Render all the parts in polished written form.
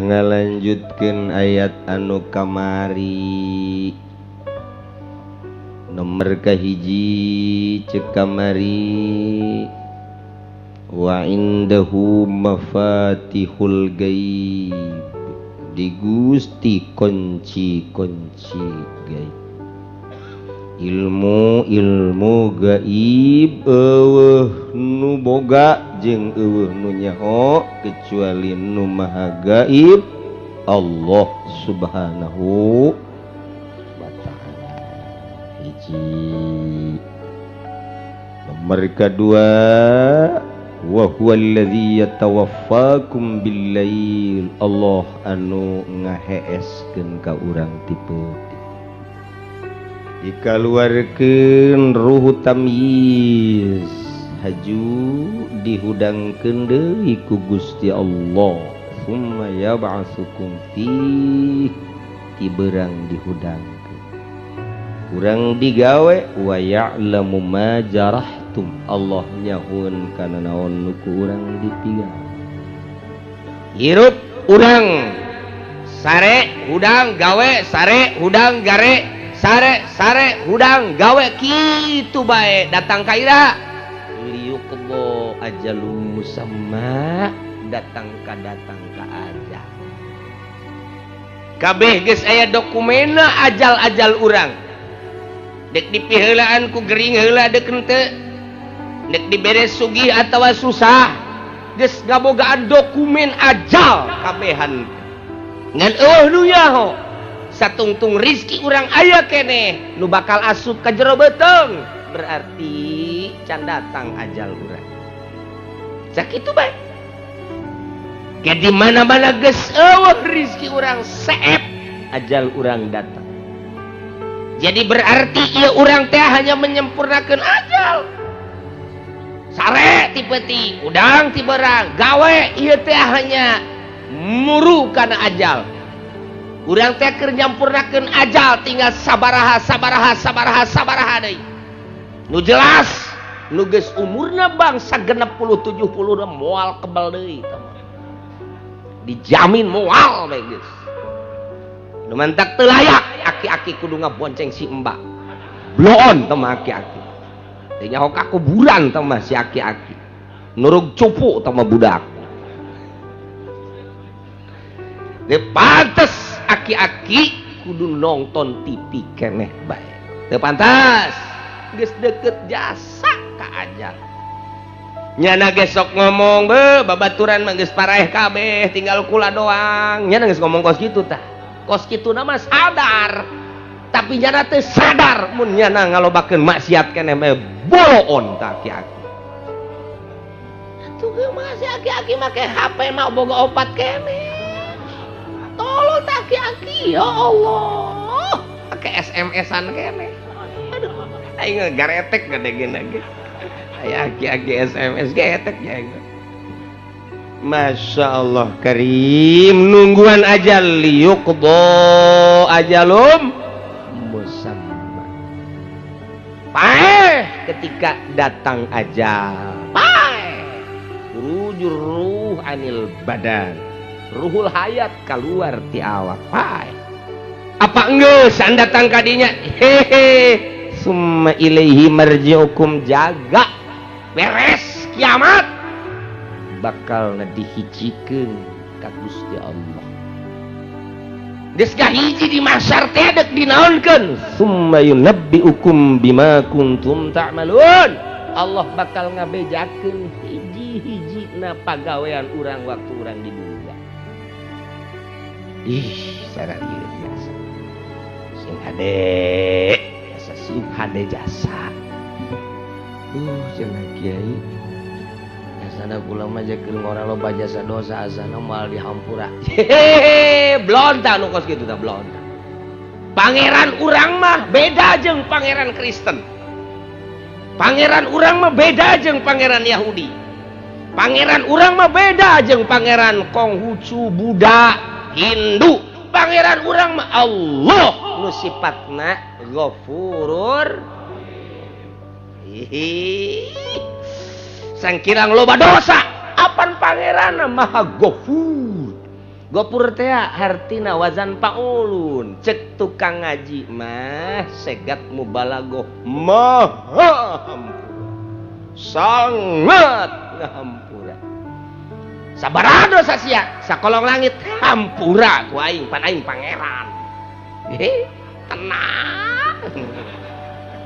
Ngalanjutkeun ayat anu kamari nomor kahiji. Cek kamari, wa indahu mafatihul gaib, di Gusti kunci-kunci gaib, ilmu ilmu gaib. Euweuh nu boga jeung euweuh nu nyaho kecuali nu maha gaib, Allah Subhanahu wa Ta'ala. Hiji. Nomor kedua, wa huwallazi yatawaffakum billail, Allah anu ngaheeskeun ka urang tipe dikaluarkeun ruhu tamyiz, haju dihudangkeun deui ku Gusti Allah, summa yab'atsukum fi, tiberang dihudangkeun urang digawe, wa ya'lamu ma jarahtum, Allah nyahoeun kana naon nu ku urang dipigawe. Hirup urang sare hudang gawe, sare hudang gare, sare sare hudang gawe, kitu bae. Datang ka ira? Liyuqdha ajalum musamma, datang ka datang ka ajal. Kabeh geus aya dokumena ajal-ajal urang. Dek dipiheulaan ku gering heula, dek henteu, dek dibere sugih atawa susah, geus ngabogaan dokumen ajal kabehan. Ngan euweuh nu nyaho. Satungtung rizki urang aya keneh nu bakal asup ka jero beuteung, Berarti can datang ajal urang. Sakitu bae. Ke di mana-mana geus euweuh rizki urang, seep ajal urang datang. Jadi berarti ieu urang teh hanya menyempurnakan ajal. Sare ti peuting, hudang ti berang, gawe, ieu teh hanya muru kana ajal. Urang teh keur nyampurnakeun ajal, tinggal sabaraha, sabaraha, sabaraha, sabaraha deui. Nu jelas nu geus umurna bangsa 60 70 moal kebal deui tah mah. Dijamin moal bae geus. Nu mantak teu layak aki-aki kudu ngabonceng si embak. Bloon teh mah aki-aki. Teu nyaho ka kuburan teh mah si aki-aki. Nurug cupu teh mah budak. Teu pantes aki-aki kudu nonton TV keneh bae. Teu pantas. Geus deket jasa ka ajal. Nyana ge sok ngomong, be babaturan mah geus paraeh kabeh, tinggal kula doang. Nyana geus ngomong kos kitu tah. Kos kitu na mah sadar. Tapi nyana teu sadar mun nyana ngalobakeun maksiat keneh bae, boloon tah aki-aki. Atuh geus mah si aki-aki make HP mah boga opat keneh. Tolong tah aki-aki, ya Allah. Pakai SMS-an keneh. Aduh, aing garetek gede gini ge. Aya aki-aki SMS getek ya aing. Masya Allah Karim, nungguan ajal, liyuqdha ajalum musamma. Paeh ketika datang ajal. Paeh. Khurujur ruh anil badan. Ruhul hayat keluar ti awak. Paeh. Apa geus datang kadinya? Hehe. Summa ilaihi marji'ukum, jaga beres kiamat bakal dihijikeun ka Gusti Allah. Geus hiji di mahsyar teh dek dinaonkeun? Summa yunabbi'ukum bima kuntum ta'malun. Allah bakal ngabejakeun hiji-hiji na pagawean urang waktu urang di dunia. Ih, sararieu biasa. Sing hade, jasa sing hade jasa. Cenah kiai. Jasana kula mah keur ngora loba jasa dosa, asana moal dihampura. Hehehe, blonta nu kos kitu tah, blonta. Pangeran urang mah beda jeung pangeran Kristen. Pangeran urang mah beda jeung pangeran Yahudi. Pangeran urang mah beda jeung pangeran Konghucu, Buddha, Hindu. Pangeran urang mah Allah nu sifatna Ghafurur. Hihi. Sangkirang loba dosa, apan pangeran Maha Ghafur. Gopur teh hartina wazan paulun cek tukang ngaji mah segat mubalagoh maha hampura sangat ngahampura sabaraha dosa sia sakolong langit hampura ku aing pan aing pangeran. Tenang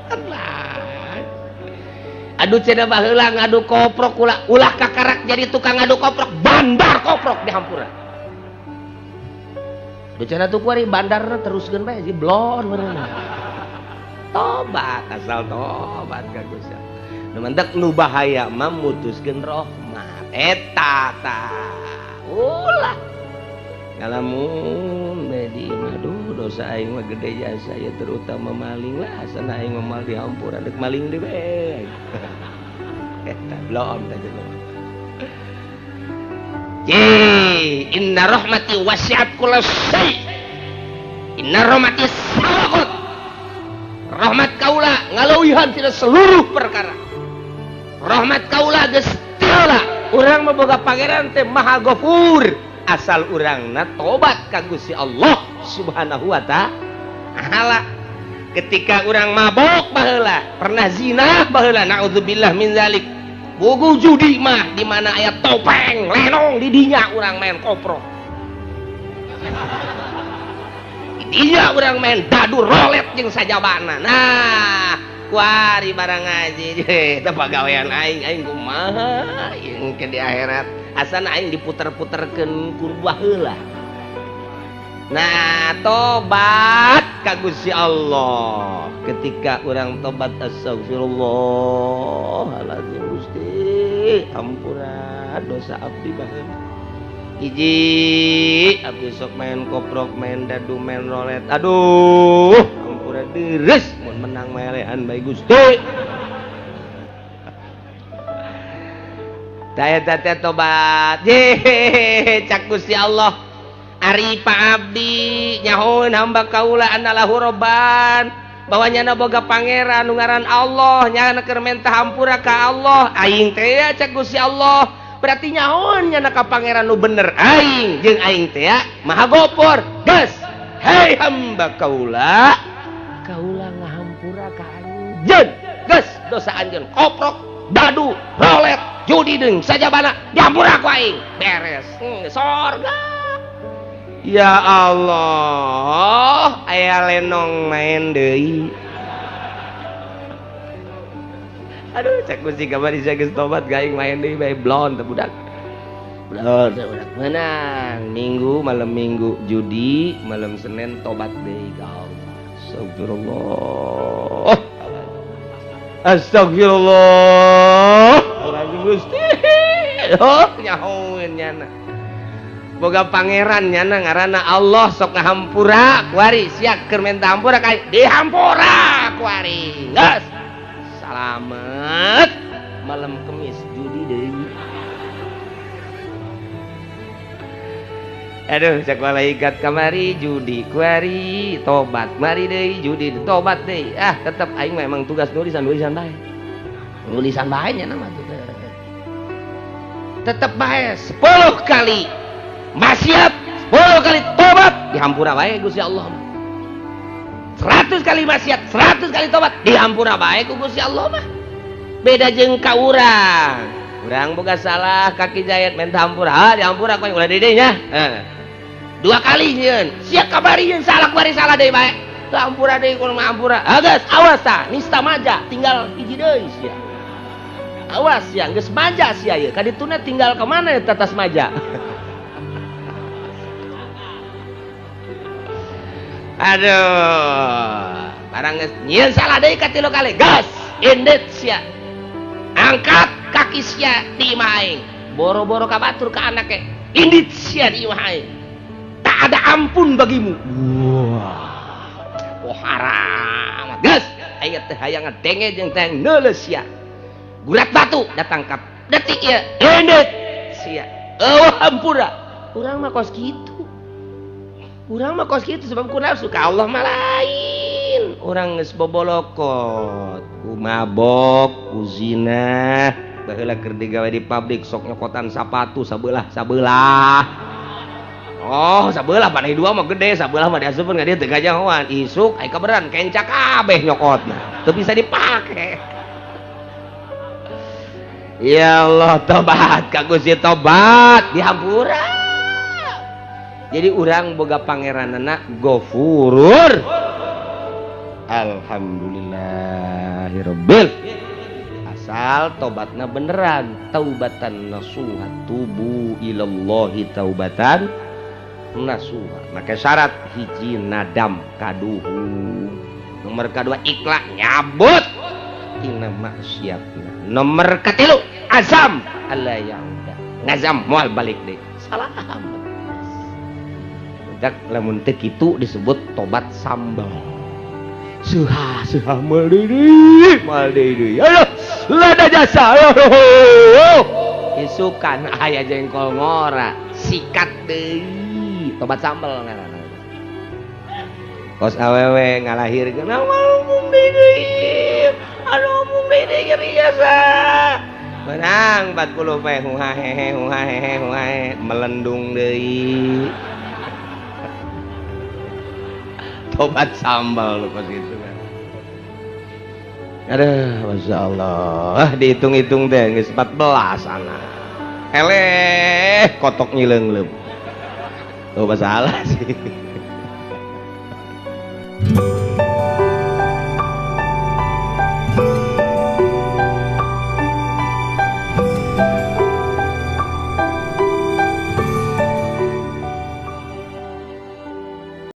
tenang aduh cenah baheula ngadu koprok ulah ulah kakarak jadi tukang ngadu koprok bandar koprok dihampura. Cenah tuh kuari bandarna teruskeun bae si blon meureun. Tobat asal tobat ka Gusti. Nu mantak nu bahaya mah mutuskeun rahmat. Eta tah. Ulah. Ngalamun bae di imah duh dosa aing mah gede jasa ya terutama maling lah asana aing mah mal dihampura deuk maling deui bae. Eta blon tah jelema. Ye, inna rahmati wasi'at kulla syai. Inna rahmati sabaqat. Rahmat kaula ngaleuwihan tina seluruh perkara. Rahmat kaula geus tiheula. Urang mah boga pangeran teh Maha Ghafur. Asal urangna tobat ka Gusti Allah Subhanahu wa ta'ala. Ketika urang mabok baheula, pernah zina baheula, naudzubillah min zalik. Bugu judi mah di mana aya topeng lenong di dinya urang main koprok. Di dinya urang main dadu rolet jeung sajabana. Nah, kuari barang ngaji eta pagawean aing aing kumaha jeung ke di akhirat. Asana aing diputer-puterkeun ku baheula. Nah, tobat ka Gusti Allah. Ketika urang tobat astagfirullahalazim Gusti, ampura dosa abdi baheula. Hiji abdi sok main koprok, main dadu, main rolet. Aduh, ampura deres mun menang melehan bae Gusti. Tah eta teh tobat. Ye, cak Gusti Allah. Ari Pak Abdi nyahoeun hamba kaula anallahu robban bahwa nyana boga pangeran nu ngaran Allah nyana keur menta hampura ka Allah aing teh cak Gusti Allah berarti nyahoeun nyana ka pangeran nu bener aing jeung aing teh maha gopor geus hei hamba kaula kaula ngahampura ka anjeun geus dosa anjeun koprok dadu rolet judi deung sajabana dihampura ku aing beres sorga. Ya Allah, aya lenong main deui. Aduh, cek Gusti kamari sia geus tobat gaing main deui bae blon teh budak. Blon teh budak menang. Minggu malam Minggu judi, malam Senin tobat deui ka Allah. Astagfirullah. Astagfirullah. Alazim Gusti. Oh, nyahoeun nyana. Boga pangeran nyana ngaranna Allah sok ngahampura kuari sia keur menta hampura ka dihampura kuari geus salamet malam Kemis judi deui. Aduh cek malaikat kamari judi kuari tobat mari deui judi tobat deui ah tetep aing mah emang tugas nulisan bae nulisan bae nya mah tetep bae 10 kali maksiat 10 kali tobat dihampura bae Gusti Allah mah. 100 kali maksiat 100 kali tobat dihampura bae ku Gusti Allah mah. Beda jeung ka urang. Urang boga salah kaki jayat menta hampura ah dihampura ku ulah deui nya. Heeh. 2 kali nyieun sia kabari nyeun salah kuari salah deui bae. Hampura deui ku mah hampura. Ah geus awas tah nista maja tinggal hiji deui sia. Awas sia geus maja sia ieu kadituna tinggal ka mana eta tas maja. Aduh, barang geus nyieun salah deui ka 3 kali. Gas, indet sia. Angkat kaki sia di imah aing. Boro-boro ka batur ka anake. Indit sia di imah aing. Tak ada ampun bagimu. Wah. Oh haram. Gas, aing teh hayang ngadenge jeung teh neuleus sia. Gurat batu datang ka detik ieu. Indit sia. Eueuh hampura. Urang mah kos kitu. Urang mah kos kitu sebab ku nafsu ka Allah mah lain. Urang geus bobolokot, ku mabok, ku zina, baheula keur digawe di pabrik sok nyokotan sapatu sabelah-sabelah. Oh, sabelah panai dua mah gede, sabelah mah diasupkeun ka dieu teu gajahoan. Isuk ai kaberan kenca kabeh nyokotna. Teu bisa dipake. Ya Allah, tobat ka Gusti, tobat dihampura. Jadi urang boga pangeranana Gofurur. Alhamdulillahirabbil. Asal tobatna beneran, taubatan nasuha, tubu ilallahi taubatan nasuha. Maka syarat hiji nadam kaduhu. Nomor kedua ikhlas nyabut tina maksiatna. Nomor katilu azam alla yaudah. Ngazam moal balik deui. Salah. Dak lamun teu kitu disebut tobat sambal. Suha suha moal deui. Aduh, lada jasa. Aduh. Isukan aya jengkol ngora, sikat deui. Tobat sambal ngaranna. Kos awewe ngalahirkeun mung deui. Aduh mung deui nyeri jasa. Menang 40 pe huha hehe huha hehe huha hehe melendung deui. Tobat sambal lu pas itu kan. Aduh, Masya Allah. Dihitung-hitung deh, geus 14 anak. Eleh, kotok nyileungleum. Oh, masalah sih.